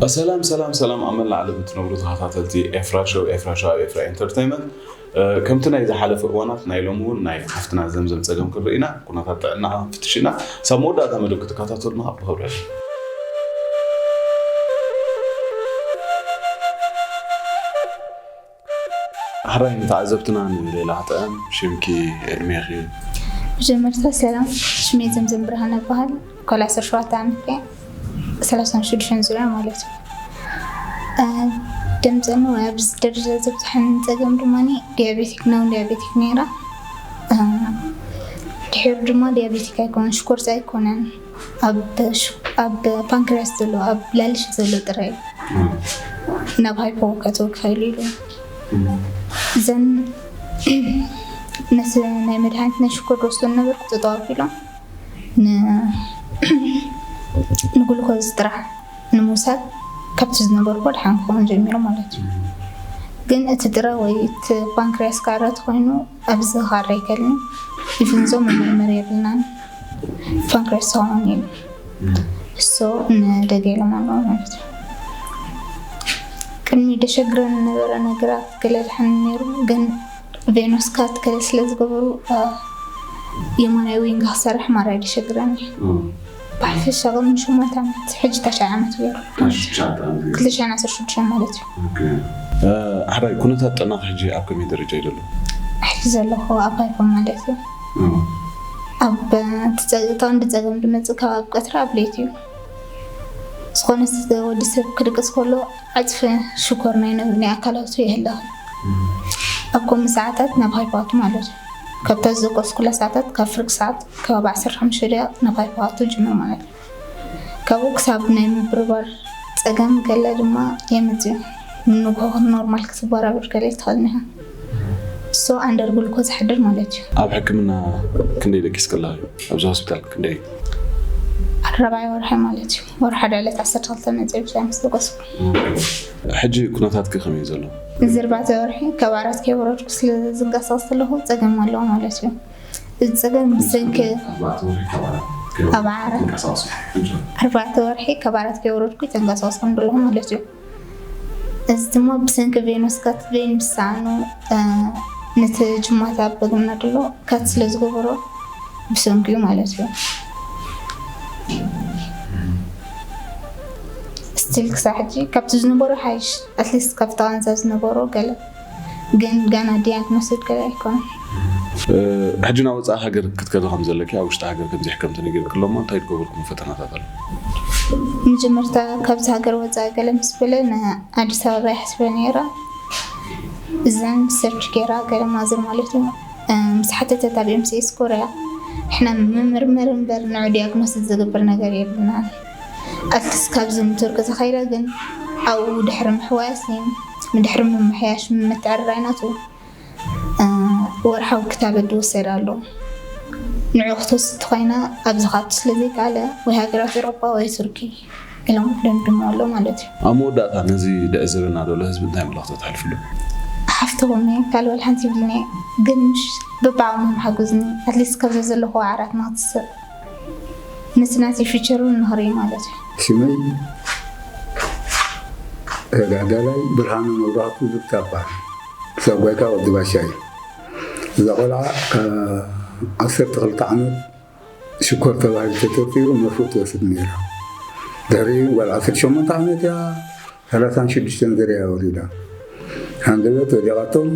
ሰላም ሰላም ሰላም ኣብ መላእ ዓለም እትነብሩ ተኸታተልቲ ኤፍራ ሾው፣ ኤፍራ ሾው ኣብ ኤፍራ ኢንተርቴይንመንት። እ፣ ከምቲ ናይ ዝሓለፈ እዋናት፣ ናይ ሎሚ እውን ናይ ሓፍትና ዘምዘም ጸገም ክንርኢ ኢና። ኩነታት ጥዕና ክንፍትሽ ኢና። ሳብ መወዳእታ መደብ ክትከታተሉና ብኽብሪ። ሕራይ ንተዓዘብትና ንሌላ ጥዕም፣ ሽምኪ፣ ዕድሜኺ። መጀመርታ ሰላም፣ ሽመይ ዘምዘም ብርሃን እበሃል። ጓል ዓሰርተ ሸውዓተ ዓመት እየ፣ ሰላሳን ሽዱሽተን ዙርያ ማለት እዩ። እ፣ ደም ጸኑ ኣብዚ ደረጃ ዘብጽሐኒ ጸገም ድማ ዲያቤቲክ ነው፣ ዲያቤቲክ ነይራ። እ፣ ድሒሩ ድማ ዲያቤቲክ ኣይኮነን፣ ሽኮርስ ኣይኮነን፣ ኣብ ሽ-፣ ኣብ ፓንክሪያስ ዘሎ፣ ኣብ ላልሽ ዘሎ ጥራይ ናብ ሃይፖ ከእትወካ ኢሉ ኢሉ። እዘን ነቲ ናይ መድሃኒት ናይ ሽኮር ዝወስዶ ነበርኩ፣ ጠጠው ኣቢሎም ን-፣ ንግሉኮዝ ጥራሕ ንምውሳድ ካብቲ ዝነበርኩ ድሓን ክኸውን ጀሚሩ ማለት እዩ። ግን እቲ ጥረ ወይ እቲ ፓንክሪያስ ካራ ተኾይኑ ኣብዚ ካራ ኣይከልን። ኢቭን ዞም መመርመሪ የብልናን። ፓንክሪያስ ተኸውን እዩ። እሶ ንደገ ኢሎም ኣለዉ ማለት እዩ። ቅድሚ ደሸግረን ዝነበረ ነገራት ገለ ድሓን ነይሩ፣ ግን ቬኖስ ካት ገለ ስለ ዝገበሩ፣ እ፣ የማናይ ዊንግ ክሰርሕ ማራ ደሸግረን እዩ። እም። ብሓፈሻ ቅድሚ ሸሞንተ ዓመት፣ ሕጂ ታሽዓይ ዓመት ገይሩ። ታሽዓይ ዓመት ገይሩ። ክልተ ሽሕን ዓሰርተ ሽዱሽተን ማለት እዩ። ኦኬ። እ፣ ሕራይ ኩነታት ጥዕናኺ ሕጂ ኣብ ከመይ ደረጃ እዩ ዘሎ? ሕጂ ዘለኹ ኣብ ሃይፖ ማለት እዩ። እም። ኣብ፣ እ፣ እቲ ጸ-፣ እቲ ቀንዲ ጸገም ዝመጽእ ካብ ኣብ ቀትሪ ኣብ ለይቲ እዩ። ዝኾነ ስ-፣ ወዲ ሰብ ክድቅስ ከሎ ዓጽፊ ሽኮር ናይ ነ-፣ ናይ ኣካላቱ የህልኽ። እም። ኣብ ከምኡ ሰዓታት ናብ ሃይፖ ኣቱ ማለት እዩ። ካብታ ዝደቀስኩላ ሰዓታት ካብ ፍርቂ ሰዓት ከባቢ ዓሰርተ ሓሙሽተ ደቂቕ ናብ ሃይፖ ኣቱ ጅምር ማለት እዩ። ካብኡ ክሳብ ናይ ምብርባር ጸገም ገለ ድማ የምጽእ እዩ። ንግሆ ኖርማል ክትበራበር ገለ ትኽእል ኢኻ። እሶ ኣንደር ግሉኮዝ ዝሓድር ማለት እዩ። ኣብ ሕክምና ክንደይ ደቂስኪ ኣለኺ? ኣብዚ ሆስፒታል ክንደይ? ኣርባዕተ ወርሒ ማለት እዩ። ወርሒ ሓደ ዕለት ዓሰርተ ክልተ መጺኡ ብዛይ ምስ ደቀስኩ። ሕጂ ኩነታትኪ ከመይ እዩ ዘሎ? እዚ ኣርባዕተ ወርሒ ካብ ዓራት ከይወረድኩ ስለ ዝንቀሳቐስ ዘለኹ ጸገም ኣለዎ ማለት እዩ። እዚ ጸገም ብሰንኪ ኣርባዕተ ወርሒ ካብ ዓራት ከይወረድኩ ኣብ ዓራት። ትንቀሳቐሱ። ኣርባዕተ ወርሒ ካብ ዓራት ከይወረድኩ ይተንቀሳቐስ ከም ዘለኹ ማለት እዩ። እዚ ድማ ብሰንኪ ቬኖስ ካት ቬን ምሳኑ፣ እ፣ ነቲ ጅማት ኣብ በግምና ደሎ ካት ስለ ዝገበሮ ብሰንኪ እዩ ማለት እዩ። ስቲል ክሳዕ ሕጂ ካብቲ ዝነበሮ ሓይሽ፣ ኣትሊስት ካብቲ ቃንዛ ዝነበሮ ገለ፣ ግን ገና ዲያግኖስ ገለ ኣይኮነን። እ፣ ሕጂ ናብ ወጻኢ ሃገር ክትከዲ ከም ዘለኪ፣ ኣብ ውሽጢ ሃገር ከምዚ ሕከምቲ ነጊርኪ ኣሎ እሞ፣ እንታይ ትገብርኩም ፈተናታት ኣሎ? መጀመርታ ካብዚ ሃገር ወጻኢ ገለ ምስ በለ ንኣዲስ ኣበባ ይሓስበ ነይረ። እዘን ሰርች ገይራ ገለ ማዘር ማለት እዩ፣ እ፣ ምስ ሓተተት ኣብ ኤምሲኤስ ኮርያ፣ ንሕና ምምርምር እምበር ንዑ ዲያግኖስ ዝገብር ነገር የብልናን። ኣትሊስት ካብዚ ንቱርክ ዝኸይደ ግን ኣብኡ ድሕሪ ምሕዋያስ፣ ድሕሪ ምምሕያሽ ምትዕርራይ ናቱ፣ እ፣ ወርሓዊ ክታበት ዝወሰድ ኣሎ። ንዑ ክትወስድ ተኾይና ኣብዚ ካብቲ ስለ ዘይከኣለ ወይ ሃገራት ኤውሮጳ ወይ ቱርኪ ኢሎም ደምድሞ ኣሎ ማለት እዩ። ኣብ መወዳእታ ነዚ ዝዕዘበና ዘሎ ህዝቢ እንታይ መልእኽቲ ተሕልፍሉ? ሓፍትኹም እየ፣ ካልእ ወላ ሓንቲ ይብልኒ እየ፣ ግን ምሽ በብዓቕሞም ሓግዙኒ፣ ኣትሊስት ካብዚ ዘለኹ ዓራት ንክትስእ፣ ነቲ ናተይ ፊቸር እውን ንኽርኢ ማለት እዩ። ሽመይ ተጋዳላይ ብርሃኑ መብራህቱ ዝብታ እበሃል። ሰብ ጓይካ ወዲ ባሻ እዩ። እዛ ቆልዓ ካብ ዓሰርተ ክልተ ዓመት ሽኮር ተባሂሉ ተጠርጢሩ መርፍእ ትወስድ ነይራ። ድሕሪኡ ጓል ዓሰርተ ሸሞንተ ዓመት እያ፣ ሰላሳን ሽዱሽተን ዘርያ ወሊዳ። ሃንደበት ወዲቓቶም፣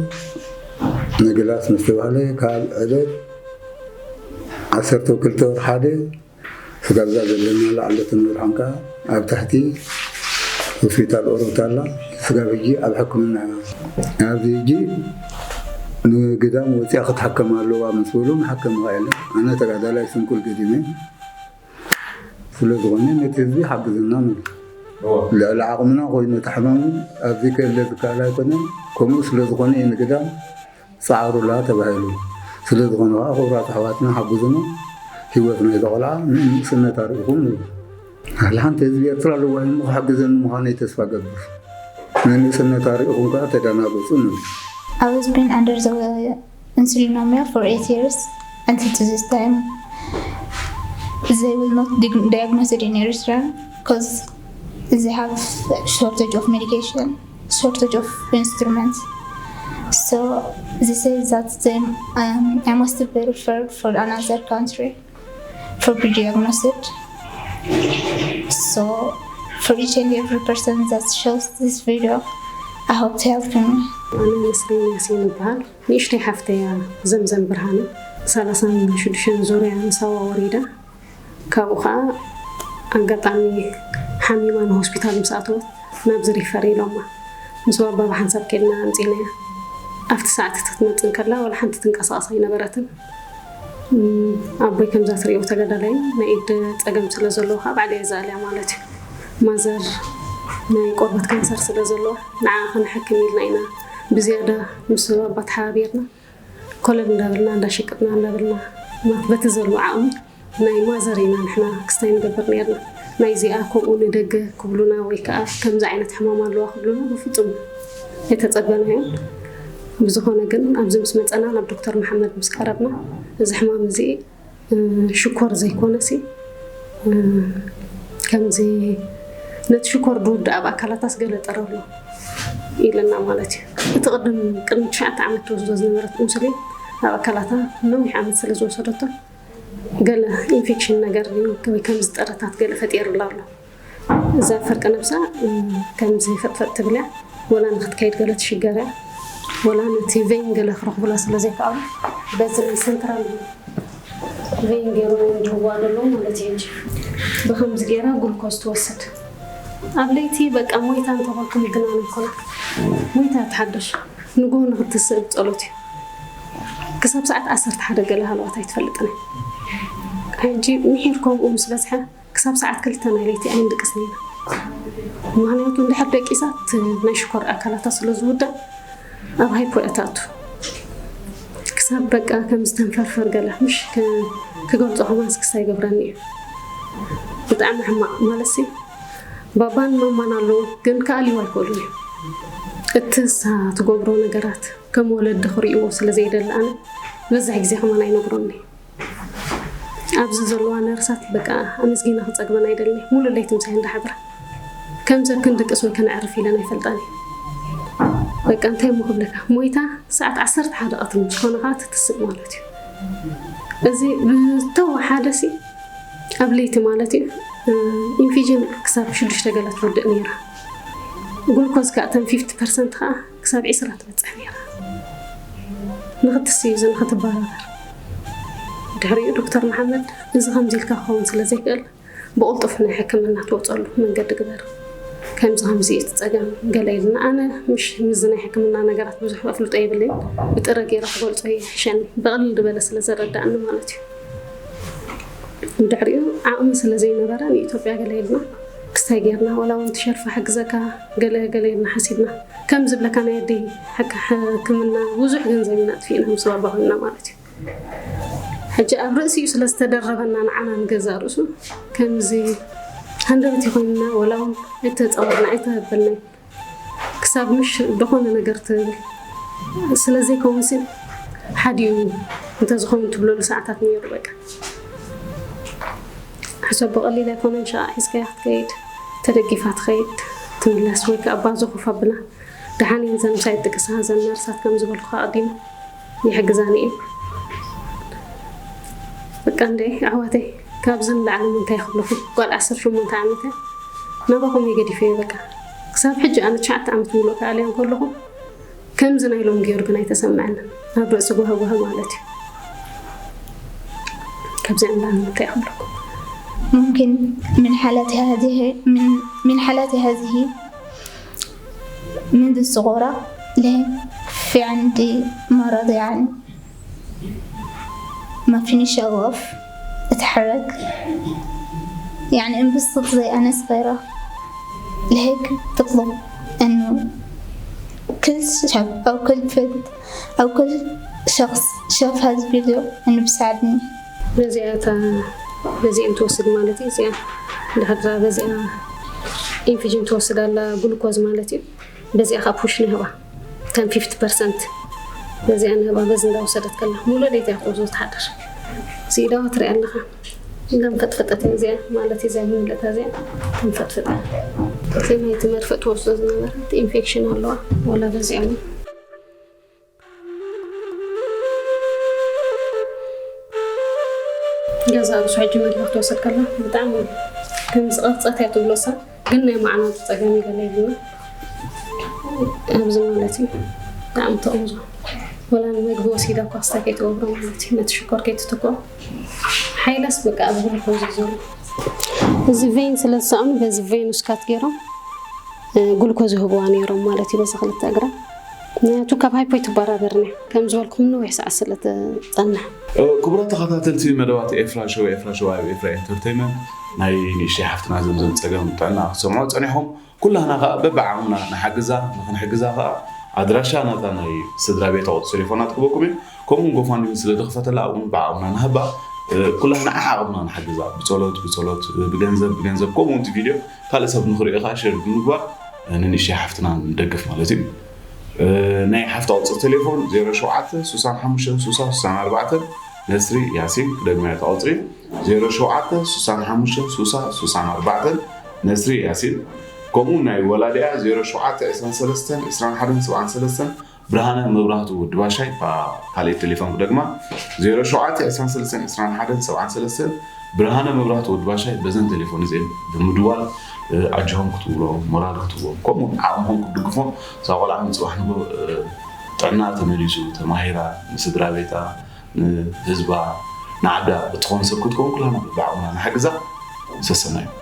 ነግላስ ምስ ተባህለ ካብ ዕለት ዓሰርተ ክልተ ወርሒ ሓደ ስጋብ እዛ ዘለና ላዕለዎት መርሓን ከኣ ኣብ ታሕቲ ሆስፒታል ኦሮታ ኣላ። ስጋብ ሕጂ ኣብ ሕክምና እያ። ኣብዚ ሕጂ ንግዳም ወፂኣ ክትሕከም ኣለዋ ምስ በሉ መሓከሚ ከኣ የለን። ኣነ ተጋዳላይ ስንኩል ገዲመ ስለ ዝኾነ ነቲ ህዝቢ ሓግዝና ንብል። ልዕሊ ዓቕምና ኮይኑ እቲ ሕማም ኣብዚ ከለ ዝከኣል ኣይኮነን። ከምኡ ስለ ዝኾነ እዩ ንግዳም ጻዕሩላ ተባሂሉ። ስለ ዝኾነ ከኣ ክቡራት ኣሕዋትና ሓግዙና፣ ህይወት ናይዛ ቆልዓ ንንእስነታ ርኢኹም ንብል። ኣላ ሓንቲ ህዝቢ ኤርትራ ለዋህ እሞ ክሕግዘኒ ምዃነይ ተስፋ ገብር። ንንእስነታ ርኢኹም ከኣ ተደናገጹ ንብል። I was been under the insulinomia for eight years until to this time. They will not dig-, diagnose it in Eritrea 'cause they have shortage of medication, shortage of instruments. So they say that they, um, I must be referred for another country for pre-diagnosis. So for each and every person that shows this video, I hope to help him. ኣነ መስፍን ያሲን ይበሃል። ንእሽተይ ሓፍተይ እያ ዘምዘም ብርሃነ። ሰላሳን ሽዱሽተን ዙርያ ምሳዋ ወሪዳ። ካብኡ ኸዓ ኣጋጣሚ ሓሚማ ንሆስፒታል ምስ ኣተወት ናብዚ ሪፈር ኢሎማ። ምስ ባባ ብሓንሳብ ከድና ኣምፂናያ። ኣብቲ ሰዓት እቲ ክትመፅእ እንከላ ዋላ ሓንቲ ትንቀሳቐስ ኣይነበረትን። እም፣ ኣቦይ ከምዛ ትሪኦ ተጋዳላይ ናይ ኢድ ፀገም ስለ ዘለዎ ከዓ ባዕለይ እየ ዘኣልያ ማለት እዩ። ማዘር ናይ ቆርበት ካንሰር ስለ ዘለዋ ንዓ ከነሐክም ኢልና ኢና ብዝያዳ ምስ ኣባ ተሓባቢርና ኮለል እንዳበልና እንዳሸቀጥና እንዳበልና ማ-፣ በቲ ዘሎ ዓቕሚ ናይ ማዘር ኢና ንሕና ክስታይ ንገብር ነርና። ናይዚኣ ከምኡ ንደገ ክብሉና ወይ ከዓ ከምዚ ዓይነት ሕማም ኣለዋ ክብሉና ብፍጹም ኣይተጸበናዮን። ብዝኾነ ግን ኣብዚ ምስ መጸና ናብ ዶክተር መሓመድ ምስ ቀረብና እዚ ሕማም እዚ፣ እ፣ ሽኮር ዘይኮነሲ፣ እ፣ ከምዚ ነቲ ሽኮር ዝውድእ ኣብ ኣካላታስ ገለ ጥረ ኣሎ ኢለና ማለት እዩ። እቲ ቅድም ቅድሚ ትሽዓተ ዓመት ትወስዶ ዝነበረት ኢንሱሊን ኣብ ኣካላታ ነዊሕ ዓመት ስለ ዝወሰደቶ ገለ ኢንፌክሽን ነገር ወይ ከምዚ ጥረታት ገለ ፈጢሩላ ኣሎ። እዛ ፈርቂ ነብሳ፣ እ፣ ከምዚ ፈጥፈጥ ትብል እያ። ወላ ንክትከይድ ገለ ትሽገር እያ። ወላ ነቲ ቬን ገለ ክረኽቡላ ስለ ዘይከኣሉ በዚ ናይ ሰንትራል ቬን ገይሮም እዮም ዝህዋ ዘለዉ ማለት እዩ። እንጂ ብኸምዚ ገይራ ግሉኮዝ ትወስድ። ኣብ ለይቲ በቃ ሞይታ እንተኾንኩም ግና ኣይኮነን። ሞይታ ትሓድር። ንግሆ ንክትስእ ብጸሎት እዩ። ክሳብ ሰዓት ዓሰርተ ሓደ ገለ ሃለዋት ኣይትፈልጥን እያ። ሕጂ ምሒር ከምኡ ምስ በዝሐ ክሳብ ሰዓት ክልተ ናይ ለይቲ ኣይንድቅስን ኢና። ምኽንያቱ እንድሕር ደቂሳ እቲ ናይ ሽኮር ኣካላታ ስለ ዝውዳእ ኣብ ሃይፖ እያ ትኣቱ። ክሳብ በቃ ከም ዝተንፈርፈር ገለ ምሽ ክ-፣ ክገልጾ ከማን ስክስታ ይገብረኒ እዩ። ብጣዕሚ ሕማቕ ማለትሲ ባባን ማማን ኣለዉ፣ ግን ክኣልዩ ኣይክእሉን እዮም። እቲ እሳ ትገብሮ ነገራት ከም ወለዲ ክርእይዎ ስለ ዘይደሊ ኣነ ዝበዝሕ ግዜ ከማን ኣይነግሮን እየ። ኣብዚ ዘለዋ ነርሳት በቃ ኣመስጊነ ክጸግበን ኣይደልን። ሙሉእ ለይቲ ምሳይ እንዳሓድራ ከም ሰብ ክንድቅስ ወይ ከነዕርፍ ኢለን ኣይፈልጣን እየ። በቃ እንታይ እሞ ክብለካ፣ ሞይታ ሰዓት ዓሰርተ ሓደ ቀትሪ ምስ ኮነ ከዓ ትትስእ ማለት እዩ። እዚ ብተወሓደ ሲ ኣብ ለይቲ ማለት እዩ፣ እ፣ ኢንፊጅን ክሳብ ሽዱሽተ ገለ ትወድእ ነይራ። ግሉኮዝ ከዓ እተን ፊፍቲ ፐርሰንት ከዓ ክሳብ ዒስራ ትበጽሕ ነይራ። ንኽትስእ እዩ እዚ ንኽትበራበር። ድሕሪኡ ዶክተር መሓመድ እዚ ከምዚ ኢልካ ክኸውን ስለ ዘይክእል ብቕልጡፍ ናይ ሕክምና ትወፀሉ መንገዲ ግበር። ከምዚ ከምዚ እዩ እቲ ፀገም ገለ ኢልና። ኣነ ምሽ ምስዚ ናይ ሕክምና ነገራት ብዙሕ ኣፍልጦ የብለይን። ብጥረ ገይረ ክገልፆ ይሕሸኒ። ብቕልል ዝበለ ስለ ዘረዳእኒ ማለት እዩ። ድሕሪኡ ዓቕሚ ስለ ዘይነበረ ንኢትዮጵያ ገለ ኢልና ክስታይ ገይርና፣ ወላ እውን ትሸርፋ ሕግዘካ ገለ ገለ ኢልና ሓሲብና። ከም ዝብለካ ናይ ኣደይ ሕክ-፣ ሕክምና ብዙሕ ገንዘብ ኢና ኣጥፊእና ምስ ባባ ኮይንና ማለት እዩ። ሕጂ ኣብ ርእሲኡ ስለ ዝተደረበና ንዓና ንገዛእ ርእሱ ከምዚ ሃንደበት ይኮይንና፣ ወላ እውን ኣይተፃወርና ኣይተበልና። ክሳብ ምሽ ዝኾነ ነገር ትብል ስለ ዘይከውንሲ ሓዲኡ እንተዝኸውን ትብለሉ ሰዓታት ነይሩ። በቃ ሕሰብ ብቐሊል ኣይኮነን። ሸቓ ሒዝካያ ክትከይድ፣ ተደጊፋ ትኸይድ ትምለስ፣ ወይ ከዓ ባዞ ኮፍ ኣብላ። ደሓን እየን ዘን ምሳይ ጥቅሳ፣ ዘን ነርሳት ከም ዝበልኩ ኣቐዲሙ ይሕግዛኒ እየን። በቃ እንደ ኣሕዋተይ ካብዚ ንላዕሊ እንታይ ክብለኹም? ጓል ዓሰርተ ሸሞንተ ዓመት እያ። ናባኹም እየ ገዲፈዮ በቃ። ክሳብ ሕጂ ኣነ ትሽዓተ ዓመት ሙሉእ ክኣልያ እንከለኹ ከምዚ ናይ ሎሚ ገይሩ ግን ኣይተሰምዐንን። ኣብ ርእሲ ጓህጓህ ማለት እዩ። ካብዚኣ ንላዕሊ እንታይ ክብለኩም? ممكن من حالتي هذه، من، من حالتي هذه منذ صغرى لهيك في عندي مرض، يعني ما فينيش أوقف أتحرك، يعني انبسطت زي أنا صغيرة. لهيك بطلب إنه كل شاب أو كل بنت أو كل شخص شاف هذا الفيديو إنه بيساعدني. በዚኣ እታ በዚኣ ትወስድ ማለት እዩ። እዚኣ ድሕር በዚኣ ኢንፊጅን ትወስድ ኣላ ግሉኮዝ ማለት እዩ። በዚኣ ከዓ ፑሽ ንህባ ከም ፊፍቲ ፐርሰንት በዚኣ ንህባ። በዚ እንዳወሰደት ከላ ሙሉእ ለይቲ እያ ኮዞ ትሓድር። እዚ ኢዳዋ ትሪኣ ኣለኻ። ገም ፈጥፈጠት እዚኣ ማለት እዚኣ ምንለታ እዚኣ ተንፈጥፍጠ። እዚ ናይቲ መርፍእ ትወስዶ ዝነበረ ኢንፌክሽን ኣለዋ። ወላ በዚኣ እውን ገዛ ርሱ ሕጂ መድረኽ ትወሰድ ከላ ብጣዕሚ ከም ዝቐርፀት እያ ትብሎ ሰብ። ግን ናይ መዓናቱ ጸገም ይገለ ይብልና ኣብዚ ማለት እዩ። ብጣዕሚ ተቕምዞ። ወላ ንመግቢ ወሲዳ እኳ ክስታይ ከይትገብሮ ማለት እዩ። ነቲ ሽኮር ከይትትኮ ሓይለስ በቃ ኣብ ግልኮዝ እዩ ዘሎ። እዚ ቬን ስለ ዝሰኣኑ በዚ ቬን ውስካት ገይሮም ግልኮዝ ይህብዋ ነይሮም ማለት እዩ። በዚ ክልተ እግራ ምክንያቱ ካብ ሃይፖ ይትበራበርኒ ከም ዝበልኩም ነዊሕ ሰዓት ስለ ትጸንሕ። ክቡራት ተኸታተልቲ መደባት ኤፍራ ሾው፣ ኤፍራ ሾው ኣብ ኤፍራ ኤንተርቴይመንት ናይ ንእሽተይ ሓፍትና ዘምዘም ጸገም ጥዕና ክትሰምዑ ጸኒሕኹም። ኩላህና ከኣ በብዓቕምና ንሓግዛ። ንኽንሕግዛ ከኣ ኣድራሻ ናታ ናይ ስድራ ቤት ኣቑጽ ቴሌፎና ትክበኩም እዩ። ከምኡውን ጎፋንድሚ ስለ ድኽፈተላ ኣብኡ ብዓቕምና ንሃባ። ኩላህና ዓዓቕምና ንሓግዛ። ብጸሎት ብጸሎት፣ ብገንዘብ ብገንዘብ፣ ከምኡ እውን እቲ ቪድዮ ካልእ ሰብ ንኽርእዮ ከኣ ሸር ብምግባር ንንእሽተይ ሓፍትና ንደግፍ ማለት እዩ። ናይ ሓፍታ ቁጽሪ ቴሌፎን ዜሮ ሸውዓተ ስሳን ሓሙሽተን ስሳ ስሳን ኣርባዕተን፣ ነስሪ ያሲን። ክደግማ እታ ቁጽሪ፣ ዜሮ ሸውዓተ ስሳን ሓሙሽተን ስሳ ስሳን ኣርባዕተን፣ ነስሪ ያሲን። ከምኡ ናይ ወላዲኣ ዜሮ ሸውዓተ ዕስራን ሰለስተን ዕስራን ሓደን ሰብዓን ሰለስተን፣ ብርሃነ መብራህቱ ወዲ ባሻይ። እታ ካልእ ቴሌፎን ክደግማ፣ ዜሮ ሸውዓተ ዕስራን ሰለስተን ዕስራን ሓደን ሰብዓን ሰለስተን፣ ብርሃነ መብራህቱ ወዲ ባሻይ። በዘን ቴሌፎን እዚአን ብምድዋል ኣጆኹም ክትብሎም፣ ሞራል ክትብዎም፣ ከምኡ ዓቕምኹም ክትድግፎም። እዛ ቆልዓ ንጽባሕ ንግሆ ጥዕና ተመሊሱ ተማሂራ ንስድራ ቤታ፣ ንህዝባ፣ ንዓዳ እትኾን ሰብ ክትከውን ኩላና ብዓቕምና ንሓግዛ። ሰሰናዩ።